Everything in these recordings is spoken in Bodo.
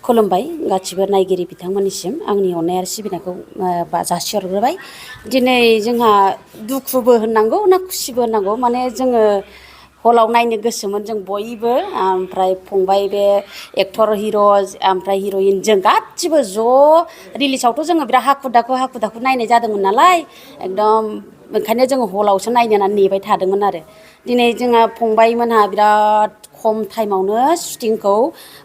खुलुमबाय गासिबो नायगिरि बिथांमोननिसिम आंनि अननाय आरो सिबिनायखौ जासिहरग्रोबाय। दिनै जोंहा दुखुबो होननांगौ ना खुसिबो होननांगौ, माने जोङो हलाव नायनो गोसोमोन जों बयबो, ओमफ्राय फंबाय बे एक्टर हिर' ओमफ्राय हिर'इन जों गासिबो ज' रिलिसावथ' जोङो बिराद हाखु दाखु नायनाय जादोंमोन नालाय, एकदम ओंखायनो जोङो हलावसो नायनो होननानै नेबाय थादोंमोन आरो। दिनै जोंहा फंबायमोनहा बिराद खम टाइमावनो शुटिंखौ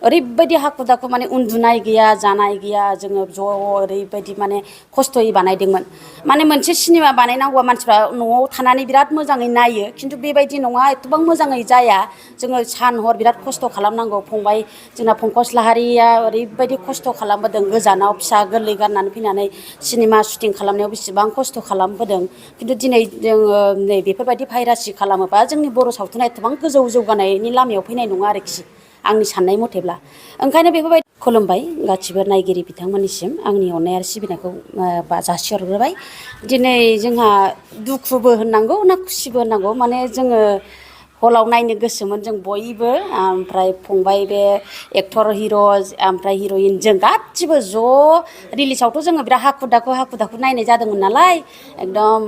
ओरैबायदि हाखु दाखु माने उन्दुनाय गैया जानाय गैया, जोङो ज' ओरैबायदि माने खस्थ'यै बानायदोंमोन। माने मोनसे सिनेमा बानायनांगौआ मानसिफ्रा न'आव थानानै बिराद मोजाङै नायो, खिन्थु बेबायदि नङा, एथबां मोजाङै जाया। जोङो सान हर बिराद खस्थ' खालामनांगौ। फंबाय जोंना पंकज लाहारिया ओरैबायदि खस्थ' खालामबोदों, गोजानाव फिसा गोरलै गारनानै फैनानै सिनेमा शुटिं खालामनायाव बेसेबां खस्थ' खालामबोदों। खिन्थु दिनै जोङो नै बेफोरबायदि भाइरासि खालामोबा जोंनि बर' सावथुना एथबां गोजौ जौगानायनि लामायाव फैनाय नङा आरोखि, आंनि साननाय मथेब्ला। ओंखायनो बेफोरबायदि खुलुमबाय गासिबो नायगिरि बिथांमोननिसिम आंनि अननाय आरो सिबिनायखौ जासिहरग्रोबाय। दिनै जोंहा दुखुबो होननांगौ ना खुसिबो होननांगौ, माने जोङो हलाव नायनो गोसोमोन जों बयबो, ओमफ्राय फंबाय बे एक्टर हिर' ओमफ्राय हिर'इन जों गासिबो ज' रिलिसावथ' जोङो बिराद हाखु दाखु नायनाय जादोंमोन नालाय, एकदम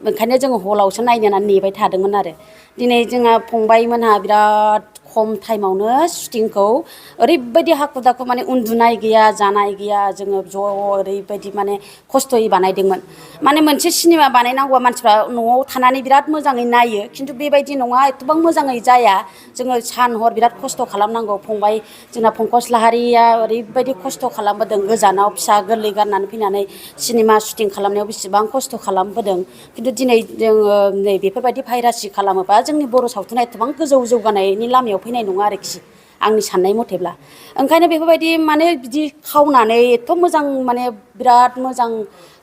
ओंखायनो जोङो हलावसो नायनो होननानै नेबाय थादोंमोन आरो। दिनै जोंहा फंबायमोनहा बिराद खम टाइमावनो शुटिंखौ ओरैबायदि हाखु दाखु माने उन्दुनाय गैया जानाय गैया, जोङो ज' ओरैबायदि माने खस्थ'यै बानायदोंमोन। माने मोनसे सिनेमा बानायनांगौआ मानसिफ्रा न'आव थानानै बिराद मोजाङै नायो, खिन्थु बेबायदि नङा, एथबां मोजाङै जाया। जोङो सान हर बिराद खस्थ' खालामनांगौ। फंबाय जोंना पंकज लाहारिया ओरैबायदि खस्थ' खालामबोदों, गोजानाव फिसा गोरलै गारनानै फैनानै सिनेमा शुटिं खालामनायाव बेसेबां खस्थ' खालामबोदों। खिन्थु दिनै जोङो नै बेफोरबायदि भाइरासि खालामोबा जोंनि बर' सावथुना एथबां गोजौ जौगानायनि लामायाव फैनाय नङा आरोखि, आंनि साननाय मथेब्ला। ओंखायनो बेफोरबायदि माने बिदि खावनानै एथ' मोजां माने बिराद मोजां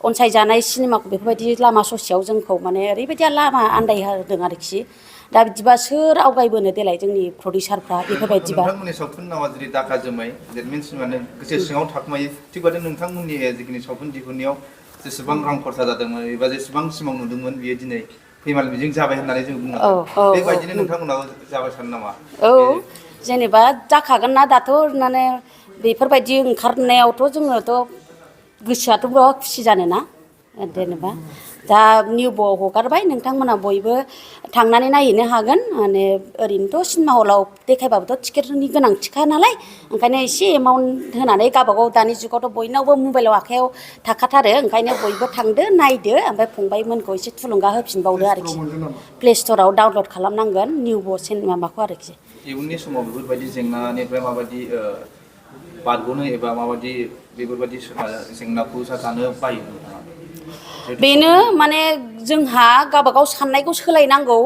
अनसायजानाय सिनेमाखौ बेफोरबायदि लामा ससेयाव जोंखौ माने ओरैबायदि लामा आन्दायहोदों आरोखि। दा बिदिबा सोर आवगायबोनो देलाय जोंनि प्रडिउसारफ्रा बेफोरबायदिबा। नोंथांमोननि सावथुन नामा जुदि दाखा जोमै देट मिन्स माने गोसो सिङाव थाखुमायो, थिग बादि नोंथांमोननि जिखिनि सावथुन दिहुननायाव जेसेबां रां खरसा जादोंमोन एबा जेसेबां सिमां नुदोंमोन, बियो दिनै फैमाल मिजिं जाबाय होननानै जों बुंनांगोन। बेबायदिनो नोंथांमोनाबो जाबाय सानो नामा? औ, जेनेबा जाखागोन ना दाथ' माने बेफोरबायदि ओंखारनायावथ' जोङोथ' गोसोआथ' बिराद खुसि जानोना, जेनेबा दा निउबोआव हगारबाय, नोंथांमोना बयबो थांनानै नायहैनो हागोन। माने ओरैनोथ' सिनेमा हलाव देखायबाबोथ' टिकेटनि गोनांथिखा नालाय, ओंखायनो एसे एमाउन्ट होनानै गावबागाव दानि जुगावथ' बयनावबो मबाइलाव आखाइयाव थाखाथारो, ओंखायनो बयबो थांदो नायदो, ओमफ्राय फंबायमोनखौ एसे थुलुंगा होफिनबावदो आरोखि। प्ले स्ट'राव डाउनलड खालामनांगोन निउबो सिनेमाखौ आरोखि। इयुननि समाव बेफोरबायदि जेंनानिफ्राय माबायदि बारग'नो एबा माबायदि बेफोरबायदि जेंनाखौ जानो बायो नोंथाङा? बेनो माने जोंहा गावबागाव साननायखौ सोलायनांगौ।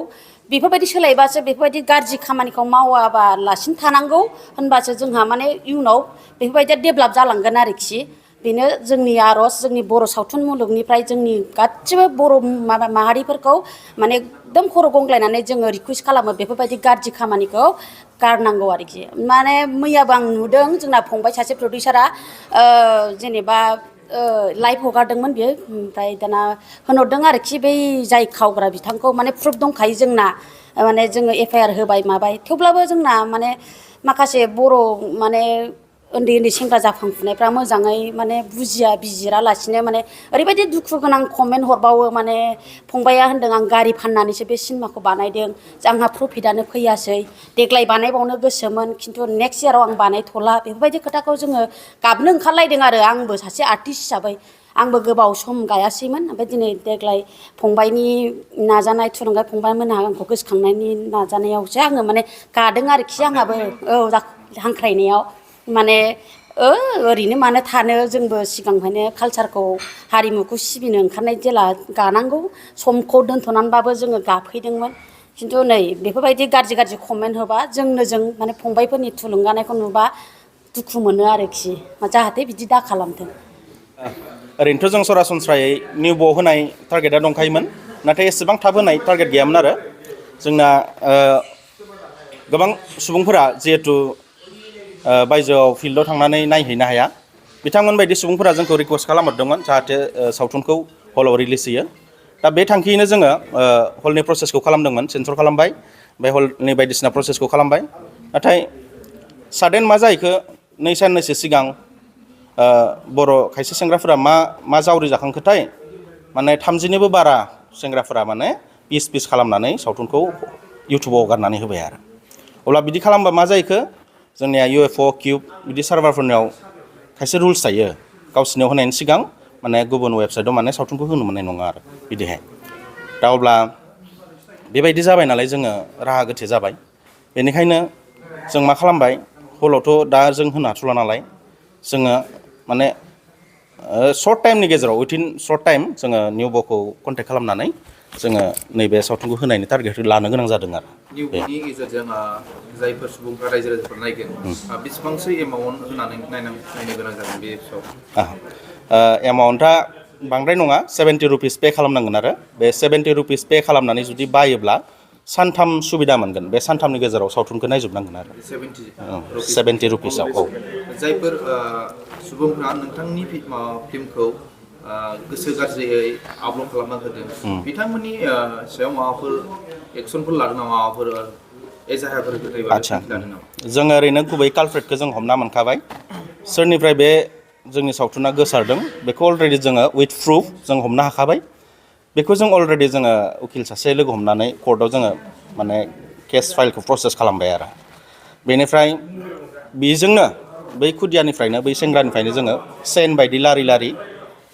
बेफोरबायदि सोलायबासो बेफोरबायदि गाज्रि खामानिखौ मावाबालासिनो थानांगौ, होनबासो जोंहा माने इयुनाव बेफोरबायदिया डेभेलप जालांगोन आरोखि। बेनो जोंनि आर'ज, जोंनि बर' सावथुन मुलुगनिफ्राय जोंनि गासिबो बर' माहारिफोरखौ माने एकदम खर' गंग्लायनानै जोङो रिकुवेस्ट खालामो, बेफोरबायदि गाज्रि खामानिखौ गारनांगौ आरोखि। माने मैयाबो आं नुदों जोंना फंबाय सासे प्रडिउसारा जेनेबा लाइभ हगारदोंमोन बियो, ओमफ्राय दाना होनहरदों आरोखि बै जाय खावग्रा बिथांखौ, माने प्रुफ दंखायो जोंना, माने जोङो एफआइआर होबाय माबाय, थेवब्लाबो जोंना माने माखासे बर' माने उन्दै उन्दै सेंग्रा जाखांफुनायफ्रा मोजाङै माने बुजिया बिजिरालासिनो माने ओरैबायदि दुखु गोनां कमेन्ट हरबावो। माने फंबाया होनदों आं गारि फाननानैसो बे सिनेमाखौ बानायदों, आंहा प्रफिटआनो फैयासै, देग्लाय बानायबावनो गोसोमोन खिन्थु नेक्स्ट इयाराव आं बानायथ'ला, बेफोरबायदि खोथाखौ जोङो गाबनो ओंखारलायदों आरो। आंबो सासे आर्टिस्ट हिसाबै आंबो गोबाव सम गायासैमोन, ओमफ्राय दिनै देग्लाय फंबायनि नाजानाय थुलुंगा, फंबायमोनहा आंखौ गोसोखांनायनि नाजानायावसो आङो माने गादों आरोखि। आंहाबो हांख्रायनायाव माने ओरैनो मानो थानो, जोंबो सिगांनिफ्रायनो कालसारखौ हारिमुखौ सिबिनो ओंखारनाय जेला गानांगौ, समखौ दोनथ'नानैबाबो जोङो गाफैदोंमोन। खिन्थु नै बेफोरबायदि गाज्रि गाज्रि कमेन्ट होबा जों माने फंबायफोरनि थुलुंगानायखौ नुबा दुखु मोनो आरोखि, जाहाथे बिदि दा खालामथों। ओरैनोथ' जों सरासनस्रायै निउबो होनाय टारगेटआ दंखायोमोन, नाथाय एसेबां थाब होनाय टारगेट गैयामोन आरो। जोंना गोबां सुबुंफोरा जिहेथु बायजोआव फिल्डआव थांनानै नायहैनो हाया, बिथांमोन बायदि सुबुंफोरा जोंखौ रिकुवेस्ट खालामहरदोंमोन जाहाथे सावथुनखौ हलाव रिलिज होयो। दा बे थांखियैनो जोङो हलनि प्रसेसखौ खालामदोंमोन, सेन्सर खालामबाय, ओमफ्राय हलनि बायदिसिना प्रसेसखौ खालामबाय। नाथाय साडेन मा जाहैखो, 2 साननैसो सिगां बर' खायसे सेंग्राफोरा मा जावरि जाखांखोथाय माने 30निबो बारा सेंग्राफोरा माने पिस खालामनानै सावथुनखौ इउटुबाव गारनानै होबाय आरो अब्ला बिदि खालामबा मा जायोखो जोंनिया UFO किउब बिदि सार्भारफोरनियाव खायसे रुल्स थायो गावसिनियाव होनायनि सिगां माने गुबुन वेबसाइटआव माने सावथुनखौ होनो मोननाय नङा आरो बिदिहाय दा अब्ला बेबायदि जाबाय नालाय जोङो राहा गोथे जाबाय बेनिखायनो जों मा खालामबाय हलावथ' दा जों होनो हाथ'ला नालाय जोङो माने सर्ट टाइमनि गेजेराव उइथिन सर्ट टाइम जोङो निउब'खौ कन्टेक्ट खालामनानै जोङो नैबे सावथुनखौ होनायनि टारगेटखौ लानो गोनां जादों आरो निउब'नि गेजेरजों जायफोर सुबुंफ्रा रायजो राजाफोर नायगोन बेसेबांसो एमाउन्ट होनानै नायनो गोनां जागोन बे एप्सआव एमाउन्टआ बांद्राय नङा 70 रुपिस पे खालामनांगोन आरो बे 70 रुपिस पे खालामनानै जुदि बायोब्ला सानथाम सुबिदा मोनगोन बे सानथामनि गेजेराव सावथुनखौ नायजोबनांगोन आरो 70 रुपिसाव औ जायफोर सुबुंफ्रा नोंथांनि फिल्मखौ गोसो गाज्रियै आपल'ड खालामना होदों बिथांमोननि सायाव माबाफोर एक्सनफोर लादों नामा माबाफोर एजाहारफोर आदसा जोङो ओरैनो गुबै कालप्रेटखौ जों हमना मोनखाबाय सोरनिफ्राय बे जोंनि सावथुना गोसारदों बेखौ अलरेडि जोङो उइथ प्रुफ जों हमनो हाखाबाय बेखौ जों अलरेडि जोङो उकिल सासे लोगो हमनानै कर्टआव जोङो माने केस फाइलखौ प्रसेस खालामबाय आरो बेनिफ्राय बेजोंनो बै खुदियानिफ्रायनो बै सेंग्रानिफ्रायनो जोङो चेन बायदि लारि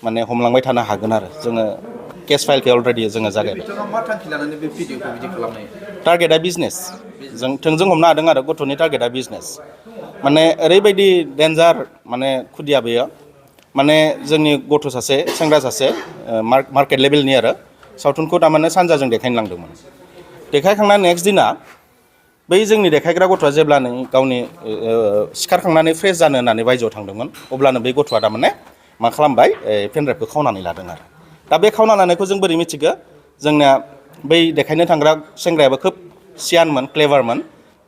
माने हमलांबाय थानो हागोन आरो जोङो केस फाइलखौ अलरेडि जोङो जागायबाय मा थांखि लानानै बे भिडिअखौ बिदि खालामनाय टारगेटआ बिजनेस जों थोंजों हमनो हादों आरो गथ'नि टारगेटआ बिजनेस माने ओरैबायदि डेन्जार माने खुदिया बेयो माने जोंनि गथ' सासे सेंग्रा सासे मार्केट लेभेलनि आरो सावथुनखौ थारमाने सानजाजों देखायनो लांदोंमोन देखायखांनानै नेक्स्ट दिना बै जोंनि देखायग्रा गथ'आ जेब्लानो गावनि सिखारखांनानै फ्रेस जानो होननानै बायजोआव थांदोंमोन अब्लानो बै गथ'आ थारमाने मा खालामबाय पेनड्राइभखौ खावनानै लादों आरो दा बे खावना लानायखौ जों बोरै मिथिगो जोंनिया बै देखायनो थांग्रा सेंग्रायाबो खोब सियानमोन क्लेभारमोन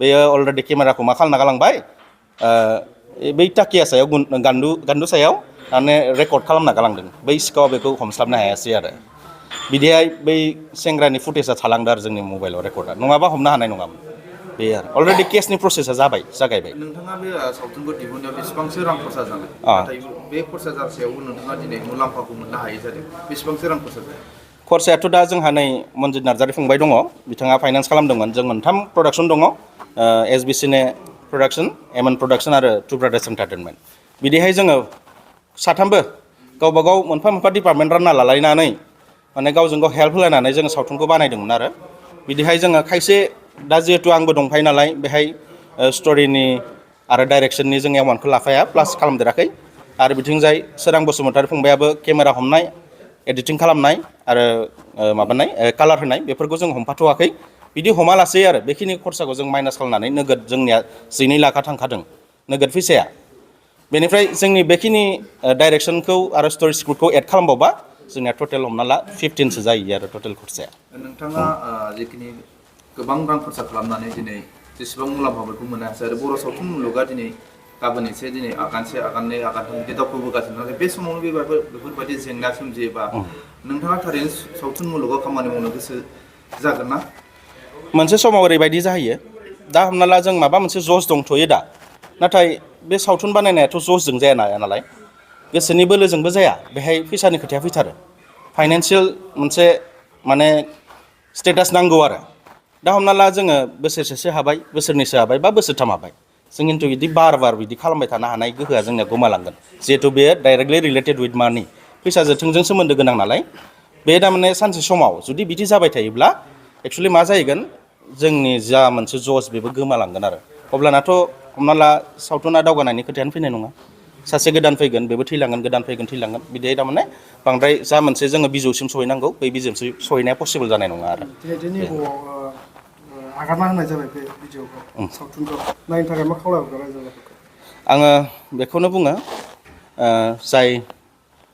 बेयो अलरेडि केमेराखौ मा खालामना गालांबाय बै टाकिया सायाव गान्दु सायाव माने रेकर्ड खालामना गालांदों बै सिखावा बेखौ हमस्लाबनो हायासै आरो बिदिहाय बै सेंग्रानि फुटेजआ थालांदों आरो जोंनि मबाइलाव रेकर्डआ नङाबा हमनो हानाय नङामोन बे आरो अलरेडि केसनि प्रसेसा जागायबाय नोंथाङा बे सावथुनखौ दिहुननायाव बेसेबांसो रां खरसा जानाय नाथाय बे खरसा जासेयावबो नोंथाङा दिनै मुलाम्फाखौ मोननो हायो जादों बेसेबांसो रां खरसा जायो खरसायाथ' दा जोंहा नै मनजित नार्जारि फंबाय दङ बिथाङा फाइनान्स खालामदोंमोन जों 3 प्रडाक्सन दङ SBCने प्रडाक्सन एमएन प्रडाक्सन आरो टु ब्रादार्स एन्टारटेनमेन्ट बिदिहाय जोङो साथामबो गावबा गाव मोनफा डिपार्टमेन्ट रानना लालायनानै माने गावजों गाव हेल्प होलायनानै जोङो सावथुनखौ बानायदोंमोन आरो बिदिहाय जोङो खायसे दा जिहेतु आंबो दंफायो नालाय बेहाय स्ट'रिनि आरो डाइरेक्सननि जों एवार्डखौ लाफाया प्लास खालामदेराखै आरो बिथिंजाय सोरां बसुमतारी फंबायाबो केमेरा हमनाय एडिटिं खालामनाय आरो माबानाय कालार होनाय बेफोरखौ जों हमफाथ'वाखै बिदि हमालासै आरो बेखिनि खरसाखौ जों माइनास खालामनानै नोगोद जोंनिया 12 लाखा थांखादों नोगोद फैसाया बेनिफ्राय जोंनि बेखिनि डाइरेक्सनखौ आरो स्ट'रि स्क्रिप्टखौ एड खालामबावबा जोंनिया टटेल हमना ला 15सो जायो आरो टटेल खरसाया नोंथाङा जिखिनि गोबां रां खरसा खालामनानै दिनै जेसेबां मुलाम्फाफोरखौ मोननो हासै आरो बर' सावथुन मुलुगा दिनै गाबोन एसे दिनै आगानसे आगाननै आगानथाम बिदि दावखोबोगासिनो नाथाय बे समावनो बेफोरबायदि जेंना सोमजियोबा नोंथाङा थारैनो सावथुन मुलुगाव खामानि मावनो गोसो जागोन ना मोनसे समाव ओरैबायदि जाहैयो दा हमना ला जों माबा मोनसे जस दंथ'यो दा नाथाय बे सावथुन बानायनायाथ' जसजों जाया नालाय गोसोनि बोलोजोंबो जाया बेहाय फैसानि खोथाया फैथारो फाइनान्सियेल मोनसे माने स्टेटास नांगौ आरो दा हमना ला जोङो बोसोरसेसो हाबाय बोसोरनैसो हाबाय बा बोसोरथाम हाबाय जों खिन्थु बिदि बार बिदि खालामबाय थानो हानाय गोहोआ जोंनिया गोमालांगोन जिहेथु बेयो डाइरेक्टलि रिलेटेड उइथ मानि फैसाजों थोंजों सोमोन्दो गोनां नालाय बे थारमाने सानसे समाव जुदि बिदि जाबाय थायोब्ला एक्सुवेलि मा जाहैगोन जोंनि जा मोनसे जस बेबो गोमालांगोन आरो अब्लानाथ' हमना ला सावथुना दावगानायनि खोथायानो फैनाय नङा सासे गोदान फैगोन बेबो थैलांगोन गोदान फैगोन थैलांगोन बिदिहाय थारमाने बांद्राय जा मोनसे जोङो बिजौसिम सहैनांगौ बै बिजौसिम सहैनाया पसिबोल जानाय नङा आरो आगारना होनाय जाबाय बे भिडिअखौ सावथुनखौ नायनो थाखाय मा खावलायहरगोन रायजोफोरखौ आङो बेखौनो बुङो जाय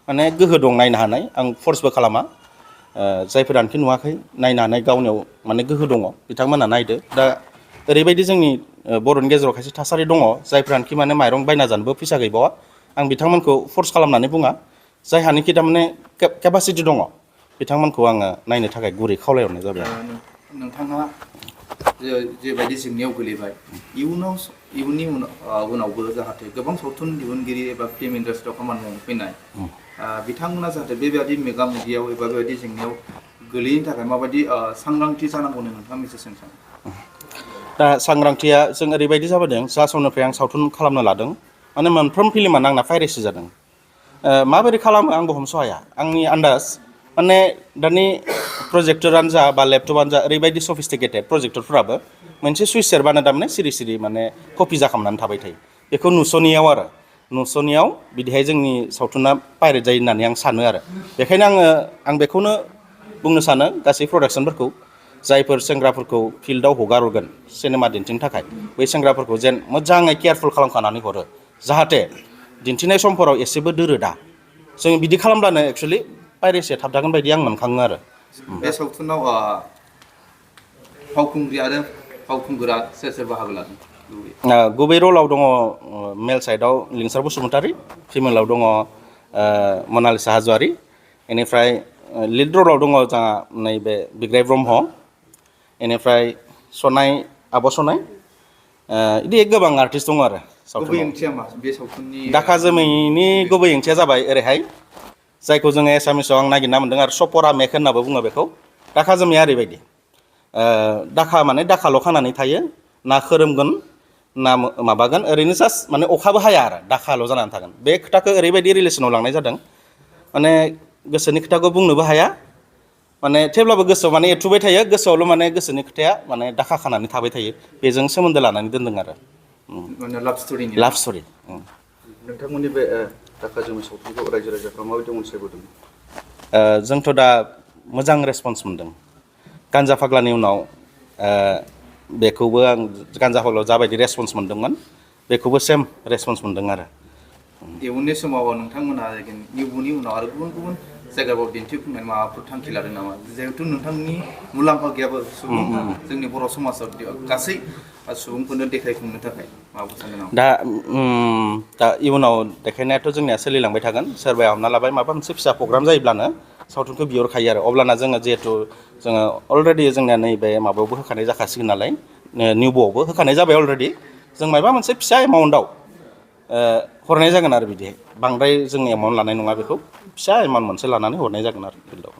माने गोहो दं नायनो हानाय आं फर्सबो खालामा जायफोरानोखि नुवाखै नायनो हानाय गावनियाव माने गोहो दङ बिथांमोनहा नायदो दा ओरैबायदि जोंनि बर'नि गेजेराव खायसे थासारि दङ जायफ्रानोखि माने माइरं बायना जानोबो फैसा गैबावा आं बिथांमोनखौ फर्स खालामनानै बुङा जायहानिखि थारमाने केपासिटि दङ बिथांमोनखौ आङो नायनो थाखाय गुरै खावलायहरनाय जाबाय नोंथाङा जेबायदि जेंनायाव गोलैबाय इयुननि उनावबो जाहाथे गोबां सावथुन दिहुनगिरि एबा फिल्म इन्डास्ट्रियाव खामानि मावनो फैनाय बिथांमोना जाहाथे बेबायदि मोगा मोगियाव एबा बेबायदि जेंनायाव गोलैयैनि थाखाय माबायदि सांग्रांथि जानांगौ नोंथाङा मिथिनो सानो? दा सांग्रांथिया जों ओरैबायदि जाबोदों जा समनिफ्राय आं सावथुन खालामनो लादों माने मोनफ्रोम फिल्मानो आंना पाइरेसि जादों। माबोरै खालामो आंबो हमस' हाया। आंनि आन्दाज माने दानि प्रजेक्टरानो जा बा लेपटपानो जा ओरैबायदि सफिस्टिकेटेड प्रजेक्टरफोराबो मोनसे सुइच सेरबानो थारमाने सिरि सिरि माने कपि जाखांनानै थाबाय थायो। बेखौ नुस'नियाव बिदिहाय जोंनि सावथुना पाइरेट जायो होननानै आं सानो आरो। बेखायनो आं बेखौनो बुंनो सानो गासै प्रडाक्सनफोरखौ जायफोर सेंग्राफोरखौ फिल्डआव हगारहरगोन सिनेमा दिन्थिनो थाखाय बै सेंग्राफोरखौ जेन मोजाङै केयारफुल खालामखानानै हरो जाहाथे दिन्थिनाय समफोराव एसेबो दोरोदा। जों बिदि खालामब्लानो एक्सुवेलि पाइरेसिया थाबथागोन बायदि आं मोनखाङो आरो। बे सावथुनाव फावखुंग्रि आरो फावखुंगुरा सोर सोर बाहागो लादों? गुबै रलाव दङ मेल साइडआव लिंसार बसुमतारी, फिमेलाव दङ मनालिसा हाज'वारि, बेनिफ्राय लिड रलाव दङ जोंहा नैबे बिग्राय ब्रह्म, बेनिफ्राय आब' सनाय, बिदि गोबां आर्टिस्ट दङ आरो गुबै सावथुनाव। ओंथिया मा बे सावथुननि? दाखा जोमैनि गुबै ओंथिया जाबाय ओरैहाय जायखौ जोङो एसामिसाव आं नागिरना मोन्दों आरो सपरा मेक होननाबो बुङो बेखौ। दाखा जोमैया ओरैबायदि दाखा माने दाखाल' खानानै थायो, ना खोरोमगोन ना माबागोन, ओरैनो जास्ट माने अखाबो हाया आरो दाखाल' जानानै थागोन। बे खोथाखौ ओरैबायदि रिलेसनाव लांनाय जादों माने गोसोनि खोथाखौ बुंनोबो हाया, माने थेवब्लाबो गोसोआव माने एरथुबाय थायो, गोसोआवल' माने गोसोनि खोथाया माने दाखा खानानै थाबाय थायो। बेजों सोमोन्दो लानानै दोनदों आरो। लाभ स्ट'रिनि? लाभ स्ट'रि। नोंथांमोननि बे दाखा जोमै सावथुनखौ रायजो राजाफ्रा माबायदि अनसायबोदों? जोंथ' दा मोजां रेसपन्स मोनदों। गानजा फाग्लानि उनाव बेखौबो आं गानजा फाग्लायाव जाबायदि रेसपन्स मोनदोंमोन बेखौबो सेम रेसपन्स मोनदों आरो। इयुननि समाव नोंथांमोनहा निउबुनि उनाव आरो गुबुन गुबुन जायगाफ्राव दिन्थिफुंनाय माबाफोर थांखि लादों नामा? जिहेथु नोंथांनि मुलाम्फा गैयाबो सुबुं जोंनि बर' समाजाव गासै सुबुंफोरनो देखायफुंनो थाखाय माबाफोर सानदों नामा? दा इयुनाव देखायनायाथ' जोंनिया सोलिलांबाय थागोन। सोरबाया हमना लाबाय माबा मोनसे फिसा प्रग्राम जायोब्लानो सावथुनखौ बिहरखायो आरो। अब्लाना जोङो जिहेथु जोङो अलरेडि जोंनिया नैबे माबायावबो होखानाय जाखासिगोन नालाय, निउब'आवबो होखानाय जाबाय अलरेडि। जों माबा मोनसे फिसा एमाउन्टआव हरनाय जागोन आरो बिदिहाय। बांद्राय जोंनि एमाउन्ट लानाय नङा, बेखौ फिसा एमाउन्ट मोनसे लानानै हरनाय जागोन आरो फिल्डआव।